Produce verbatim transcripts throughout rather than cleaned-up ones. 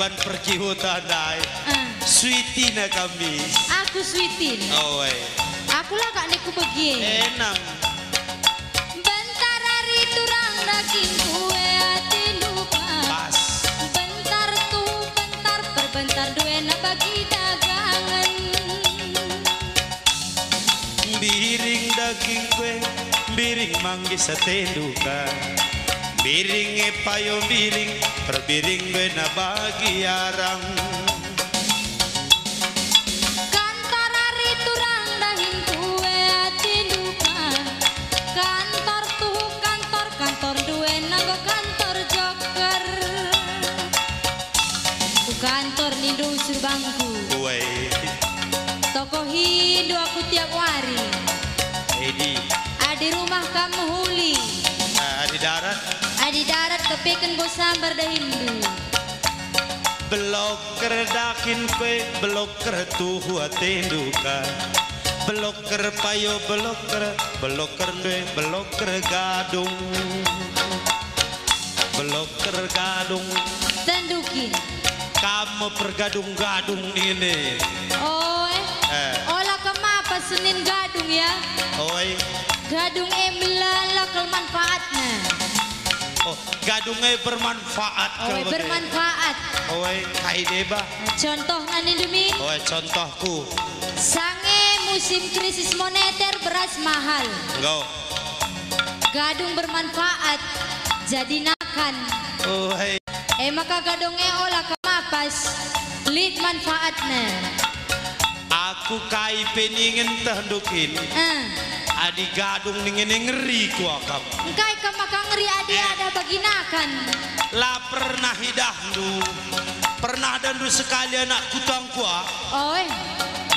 Ban perkihutan ndai. Ah. Sweetie-na kami. Aku sweetie. Oe. Aku la kak niku begi. Enam. Bentar ari turang dagingku e atendu ka. Pas. Bentar tuhu bentar perbentar duena bagi dagangen. Mbiring dagingku e, mbiring manggis atendu ka. Mbiring e payo mbiring, perbiring duena bagi arang. Kantor ari turang dagingku e atendu ka. Kantor tuhu kantor, kantor duena enggo kantor joker. Ku kantor nindu usur bangku. Uai. Tokohindu aku tiap wari. Edi. Adi rumah kam mehuli. Ah, adi darat. Adi darat kepeken bo sambar dahindu. Beloker dahin pe, beloker tuhu atendu ka. Beloker payo, beloker, beloker ndai, beloker gadung. Beloker gadung. Tendukin. Kam pergadung-gadung ini. Oe. Eh. Ola kemapa senin gadung ya? Oe. Gadung e melala kal manfaatna. Oh, gadung e bermanfaat. Oe, kal bage. Bermanfaat. Oe, kai deba? Contohna nindu min? Oe, contohku. Sange musim krisis moneter beras mahal. Enggo. Gadung bermanfaat, jadi nakan. Oh, hei. E maka gadung e ola kam mapas, lit manfaatna. Aku kai pe ningen tehndu kin. Eh. Adi gadung ningen e ngeri ku akap. Engkai kam maka ngeri adi Eh. ada bagi nakan? La pernah idahndu. Pernah dandu sekali anak kutangku ah? Oi.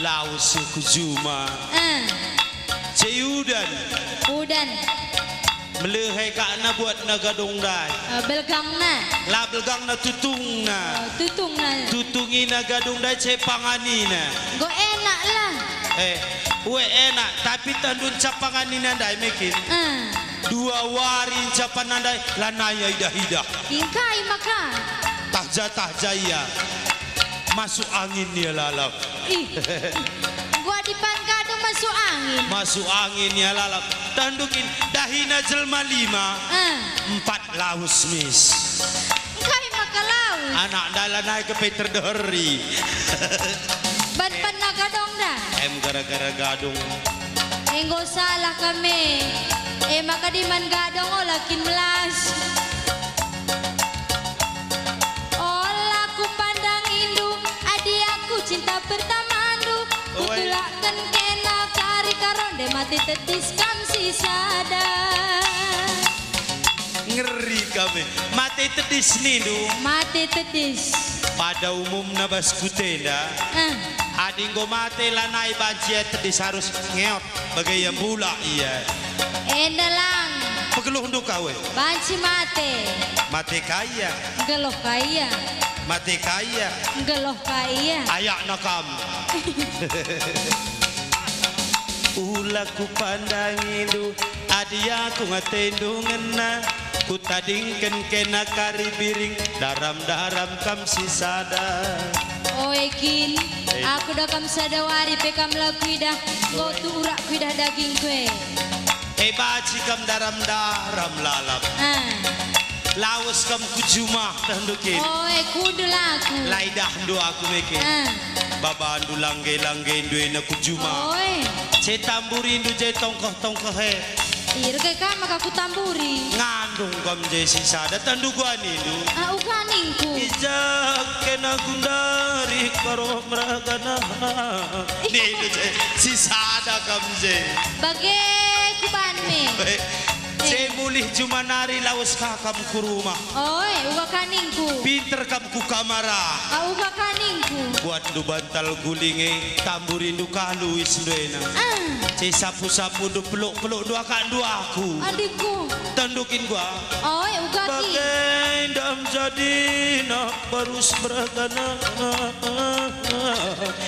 Lawes ku juma. Eh. Cei udan. Udan. Melehe kakna buatna gadung ndai. Eh, belgangna. La belgangna, tutungna. Oh, tutungna. Tutungina gadung ndai cei panganina. Enggo enak lah. Eh, ue enak, tapi tehndu nca panganina ndai mekin. Eh. Dua wari nca panna ndai, lanai idah-idah. Engkai maka? Tahja-tahja ia. Masuk angin ia lalap. Ih. Gua dipan gadung masuk angin. Masuk angin ia lalap. Tehndu kin dahina jelma lima. Ah. Empat lawes mis. Engkai maka lawes? Anak dalan ai kepe terdeheri. Ban panna gadung dah. Em gara-gara gadung. Enggo salah kami. E maka diman gadung ola kin melas. Ola kupandangindu, adi aku cinta pertamandu, Oi. Kutulaken kena kari karonde mate tedis kam si sada. Ngeri kami. Mate tedis nindu. Mate tedis. Pada umumna bas kutenda, Eh. adi enggo mate lanai banci tedis arus ngeot. Bage ia mbula ia. Enda lang. Pegeluhndu ka we. Banci mate. Mate ka ia. Nggeluh ka ia. Mate ka ia. Nggeluh ka ia. Ayakna kam. Ula kupandangindu, adi aku ngatendu ngena. Kutadingken kena kari biring, daram-daram kam si sada. Oe kin, Eh. aku da kam sada wari pe kam la kuidah, enggo tu urak kuidah dagingku e. E banci kam daram-daram lalap. Ah. Lawes kam ku juma tehndu kin. Oe, kundul aku. La idahndu aku mekin. Ah. Babandu langge-langgendu ena ku juma. Oe. Cei tamburindu je tongkeh-tongkeh e. Irge ka maka kutamburi. Ngandung kam je si sada tehndu gua nindu. Ah, uga ningku. Ijak kena gundari karo meragana. Nindu je si sada kam je. Bage kuban me. Eh, je mulih juma nari lawes ka kam ku rumah. Oi, uga ka ningku. Pinter kam ku kamara. Ah, uga ka ningku. Buatndu bantal guling e, tamburindu kalu isndu ena. Ah. Cei sapu-sapundu peluk-pelukndu akakndu aku. Adikku. Tehndu kin gua. Oi, uga ki. Bage ndam jadina barus beragana.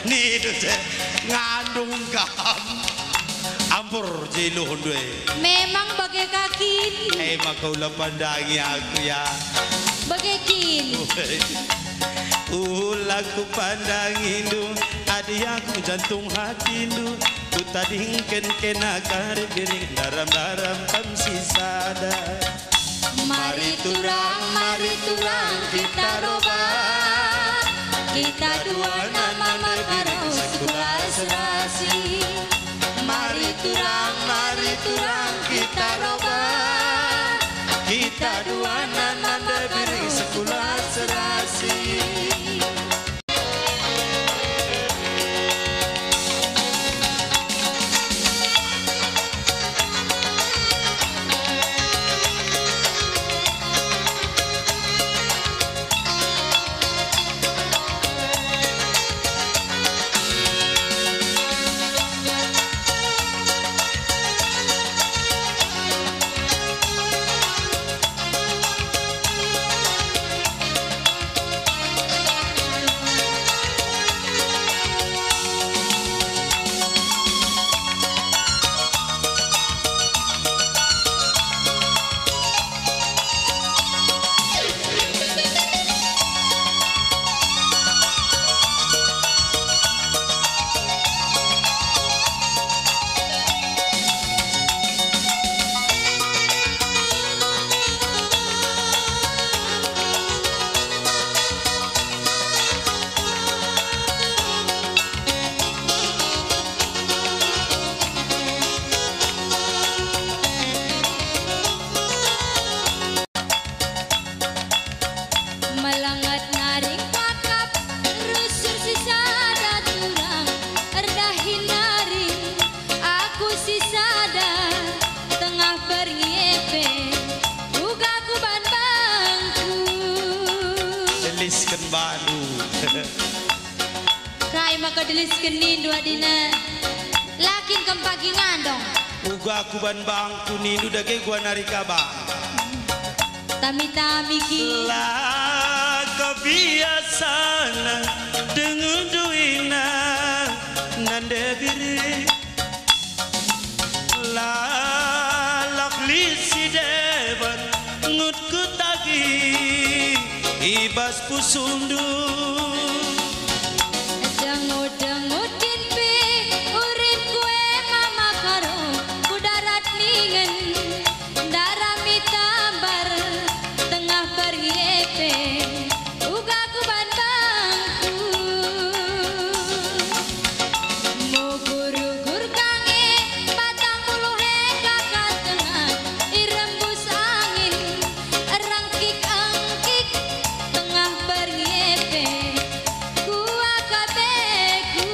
Nindu je ngandung kam. Ampur je iluhndu e. Memang bage ka kin. Eh, maka ula pandangi aku ya. Bage kin. Ue. Ula kupandangindu, adi aku jantung hatindu, kutadingken kena kari biring daram-daram kam sisada. Mari turang, mari turang kita roba, kita duana mama karo sekolah serasi. Mari turang, mari turang kita roba, kita duana nande biring sekolah serasi. Melenget naring kakap, rusur sisada turang, erdahin naring aku sisada, tengah berngi epe, uga kuban bangku. Delisken bandu. Kai maka delisken nindu adina? La kin kam pagi ngandong? Uga kuban bangku nindu dage guanari kaba. Tami-tami ki. La kebiasana dengundu ina nande biri. Lalap lit si deban ngutku tagi i bas pusundu. Dengut-dengut kin pe uripku e mama karo ku darat ningen, ndarami tambar tengah berngi epe. Uga kuban bangku. Mugur-ugur kange patang puluh eka ka tengah, irembus angin, erengkik-engkik tengah berngi epe, kuakap beku.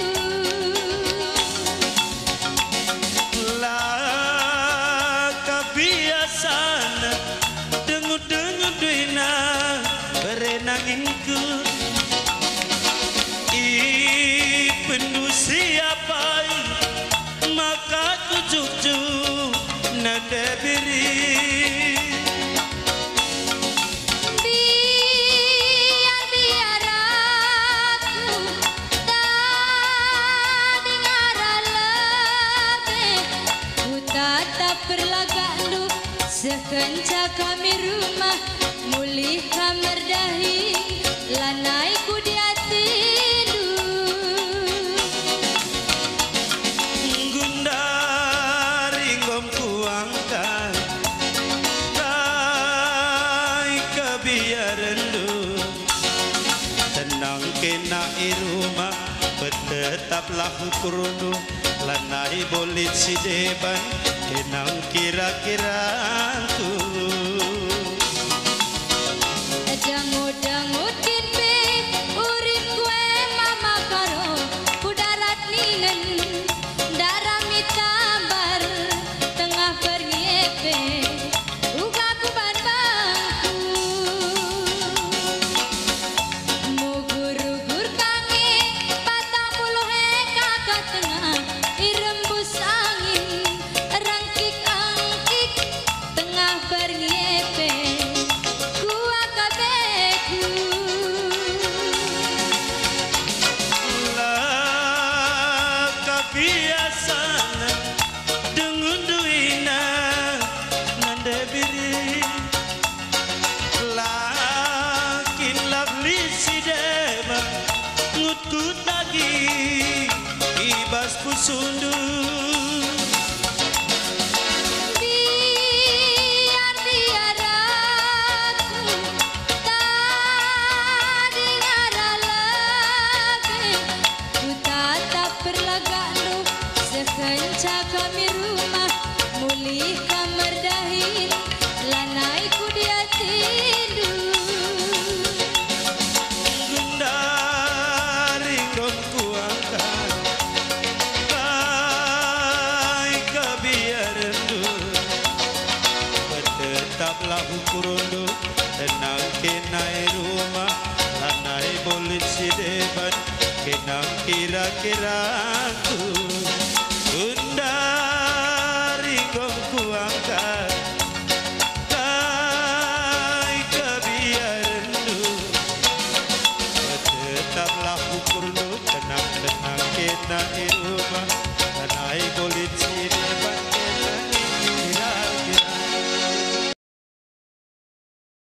La kebiasana dengut-dengut duina bere nangingku. Ipendu siapai maka kujukjuk nande biri. Biar-biar aku tading ara lebe, kutatap perlagakndu sekenca kami rumah, mulih kam erdahi lanai ku diatindu. Gundari enggo kuangkat kai kebiarenndu. Tenang kena i rumah, petetaplah ukurnu, lanai bo lit si deban, tenang kira-kirangku. Dengut-dengut kin pe uripku e mama karo ku darat ningen, ndarami tambar tengah berngi epe, uga kuban bangku. Mugur-ugur kange patang puluh eka ka tengah, irembus angin, erengkik-engkik tengah berngi epe, kuakap beku. La kebiasana dengundu ina nande biri. La kin lit si de Pusundu. Biar-biar aku tak dengar lebe, ku tatap perlagakndu, sekenca kami rumah, mulih kam merdahin, lanai ku diatindu. Gundari enggo kuangkat, kai kebiarenndu. Bertetaplah ukurenndu, tenang kena i rumah, lanai bulit si deban, kena kira-kiraku.